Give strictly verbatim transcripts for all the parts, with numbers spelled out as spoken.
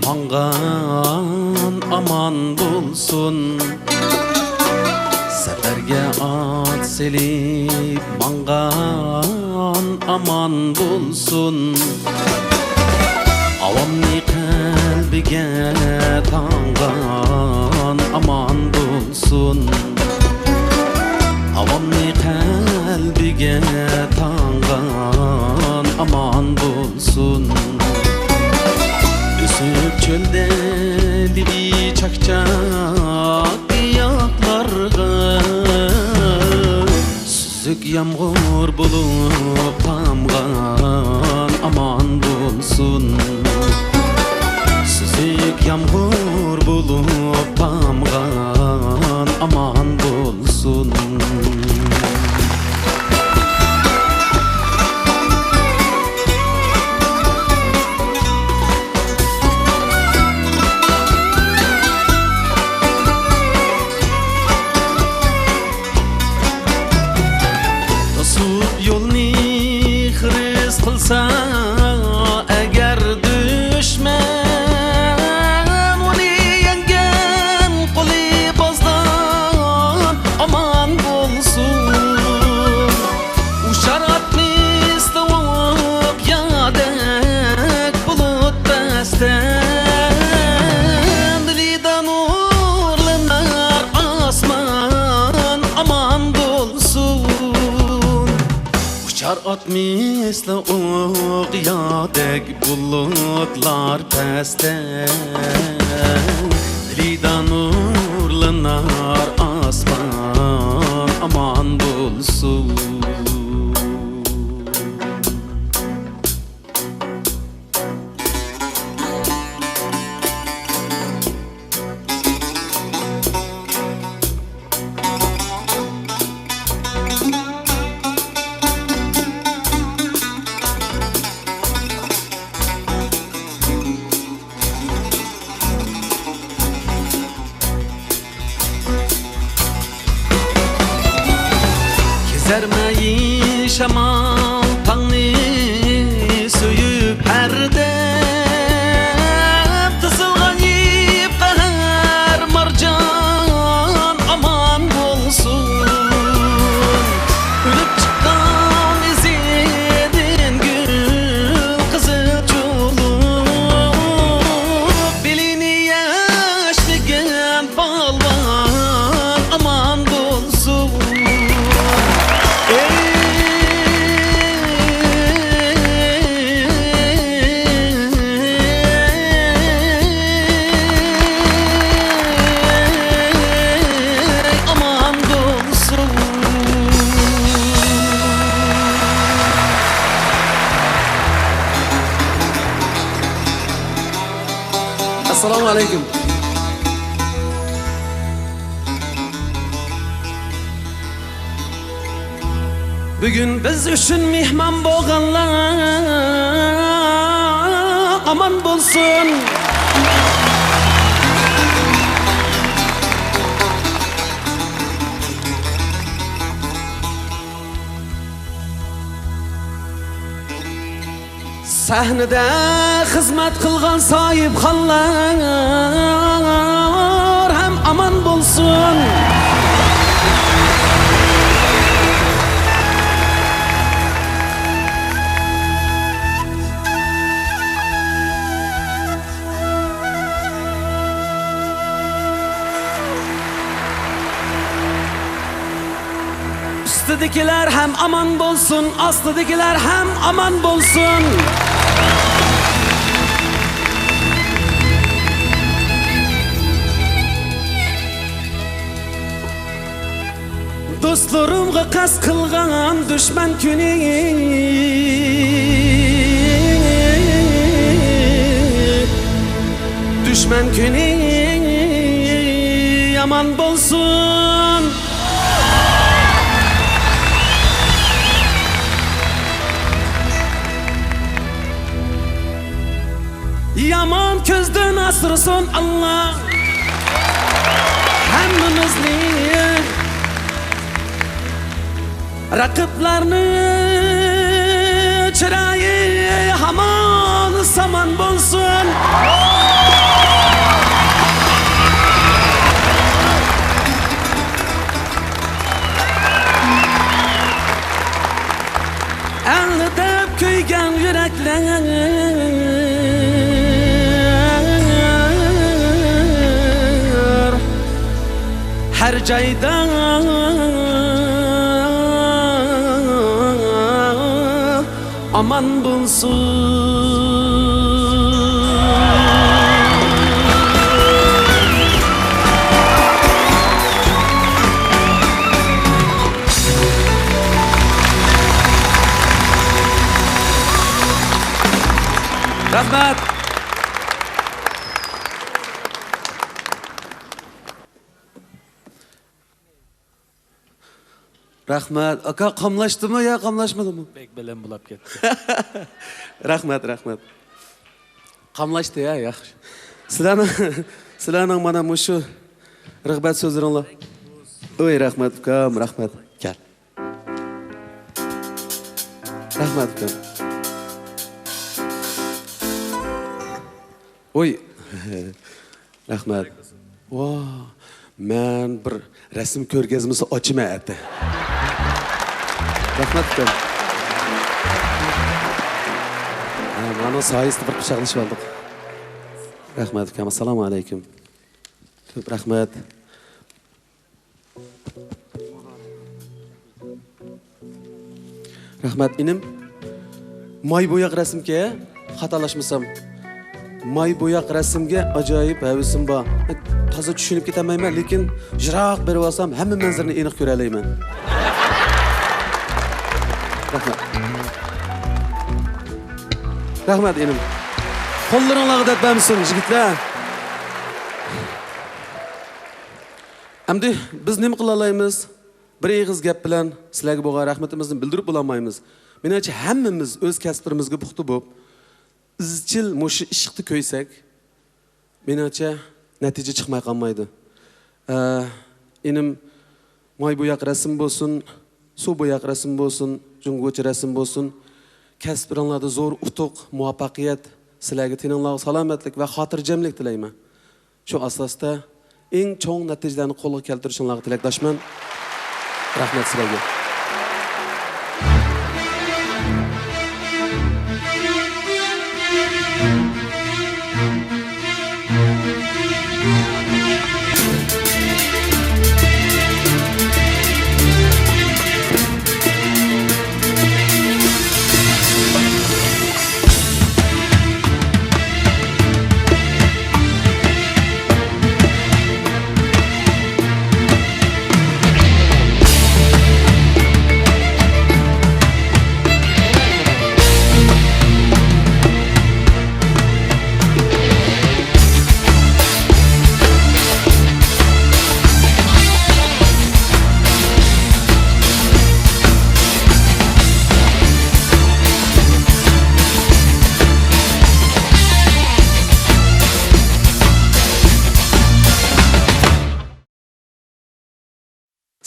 ماڭغان ئامان بولسۇن. سەپەرگە ئات سېلىپ ماڭغان ئامان بولسۇن. ئاۋامنى قەلبىگە تاڭغان ئامان بولسۇن. ئاۋامنى قەلبىگە تاڭغان ئامان بولسۇن. ئۆسۈپ چۆلدە لىۋى چاكچاك گىياھلارغا سۈزۈك يامغۇر بولۇپ تامغان ئامان بولسۇن. سۈزۈك يامغۇر بولۇپ تامغان ئامان بولسۇن. توسۇپ يولنى خىرىس قىلسا ئەگەر دۈشمەن، ئۇنى يەڭگەن قولى بازدان ئامان بولسۇن. ئۇچار ئات مىسلى ئوق يادەك بۇلۇت پەستە، دىلىدا نۇرلىنار ئاسمان ئامان بولسۇن. ئۇچار ئات مىسلى ئوق يادەك بۇلۇتلار پەستە، دىلىدا نۇرلىنار ئاسمان ئامان بولسۇن. كېزەرمەي شامال تاڭنى سۆيۈپ ھەر دەم، تىزىلغان يىپ قەھەر مارجان ئامان بولسۇن. ئۈنۈپ چىققان ئىزىدىن گۈل قىزىل چۇلۇق، بېلىنى يەشلىگەن پالۋان ئامان بولسۇن. ئەي ئامان بولسۇن. ئەسسالامۇ ئەلەيكۇم. بۈگۈن بىز ئۈچۈن مېھمان بولغانلار ئامان بولسۇن. سەھنىدە خىزمەت قىلغان ساھىبخانلار ھەم ئامان بولسۇن. ئۈستىدىكىلەر ھەم ئامان بولسۇن، ئاستىدىكىلەر ھەم ئامان بولسۇن. دوستلىرىمغا قەست قىلغان دۈشمەن كۈنى، دۈشمەن كۈنى يامان بولسۇن. يامان كۆزدىن ئاسرىسۇن ئاللا ھەممىمىزنى. رەقىبلەرنى چىرايى ھامان سامان بولسۇن. جايدا ئامان بولسۇن. رەھمەت. رەھمەت. ئاكا، قاملاشتىمۇ يا قاملاشمىدىمۇ؟ بەك بەلەن بولاپ كەتتى. رەھمەت، رەھمەت. قاملاشتى يا، ياخشى. سىلەرنىڭ، سىلەرنىڭ مانا مۇشۇ رىغبەت سۆزلىرىڭلار. ئۆي، رەھمەت ئۇكام، رەھمەت. كەل. رەھمەت ئۇكام. ئوي. رەھمەت. ۋا، مەن بىر رەسىم كۆرگەزمىسى ئاچىمەن ئەتە. رەھمەت ئۇكام. ھە، مانا سايىسىدا بىر قۇچاقلىشىپ ئالدۇق. رەھمەت ئۇكام. ئەسسالامۇ ئەلەيكۇم. كۆپ رەھمەت. رەھمەت ئىنىم. ماي بوياق رەسىمكەن، خاتالاشمىسام. ماي بوياق رەسىمگە ئاجايىپ ھەۋىسىم بار. تازا چۈشىنىپ كېتەلمەيمەن، لېكىن يىراق بېرىۋالسام ھەممە مەنزىرىنى ئېنىق كۆرەلەيمەن. رەھمەت. رەھمەت ئىنىم. قوللىرىڭلارغا دەرد بەرمىسۇن يىگىتلەر. ئەمدى بىز نېمە قىلالايمىز؟ بىر ئېغىز گەپ بىلەن سىلەرگە بولغان رەھمىتىمىزنى بىلدۈرۈپ بولالمايمىز. مېنىڭچە، ھەممىمىز ئۆز كەسىپلىرىمىزگە پۇختا بولۇپ، ئىزچىل مۇشۇ ئىشقتا كۆيسەك، مېنىڭچە، نەتىجە چىقماي قالمايدۇ. ئە، ئىنىم، ماي بوياق رەسىم بولسۇن، سۇ بوياق رەسىم بولسۇن، جۇڭگوچە رەسىم بولسۇن، كەسىپلىرىڭلاردا زور ئۇتۇق، مۇۋەپپەقىيەت، سىلەرگە تېنىڭلارغا سالامەتلىك ۋە خاتىرجەملىك تىلەيمەن. شۇ ئاساستا ئەڭ چوڭ نەتىجىلەرنى قولغا كەلتۈرۈشۈڭلارغا تىلەكداشمەن. رەھمەت سىلەرگە.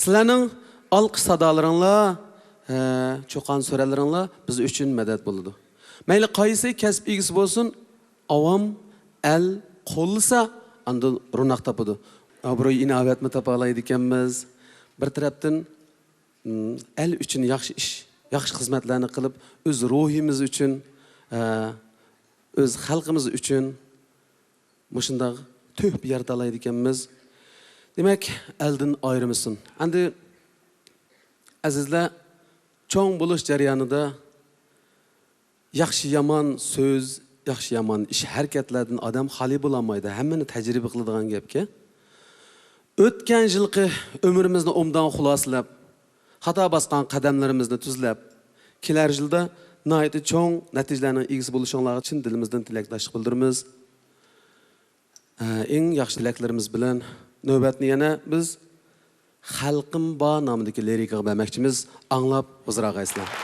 سىلەرنىڭ ئالقىش سادالىرىڭلار، ھە، چۇقان سۈرەلىرىڭلار بىز ئۈچۈن مەدەت بولىدۇ. مەيلى قايسى كەسىپ ئىگىسى بولسۇن، ئاۋام ئەل قوللىسا، ئاندىن روناق تاپىدۇ. ئابرۇي ئىناۋەتمۇ تاپالايدىكەنمىز. بىر تەرەپتىن، م، ئەل ئۈچۈن ياخشى ئىش، ياخشى خىزمەتلەرنى قىلىپ، ئۆز روھىمىز ئۈچۈن، ھە، ئۆز خەلقىمىز ئۈچۈن مۇشۇنداق تۆھپە يارىتالايدىكەنمىز. دېمەك، ئەلدىن ئايرىمىسۇن. ئەمدى، ئەزىزلەر، چوڭ بولۇش جەريانىدا ياخشى-يامان سۆز، ياخشى-يامان ئىش-ھەرىكەتلەردىن ئادەم خالىي بولالمايدۇ. ھەممىنى تەجرىبە قىلىدىغان گەپكەن. ئۆتكەن يىلقى ئۆمرىمىزنى ئوبدان خۇلاسىلەپ، خاتا باسقان قەدەملىرىمىزنى تۈزلەپ، كېلەر يىلدا ناھايىتى چوڭ نەتىجىلەرنىڭ ئىگىسى بولۇشۇڭلارغا چىن دىلىمىزدىن تىلەكداشلىق بىلدۈرىمىز. ئەڭ ياخشى تىلەكلىرىمىز بىلەن نۆۋەتنى يەنە بىز خەلقىم بار نامىدىكى لىرىكىغا بەرمەكچىمىز. ئاڭلاپ ھۇزۇر ئاغايسىلەر.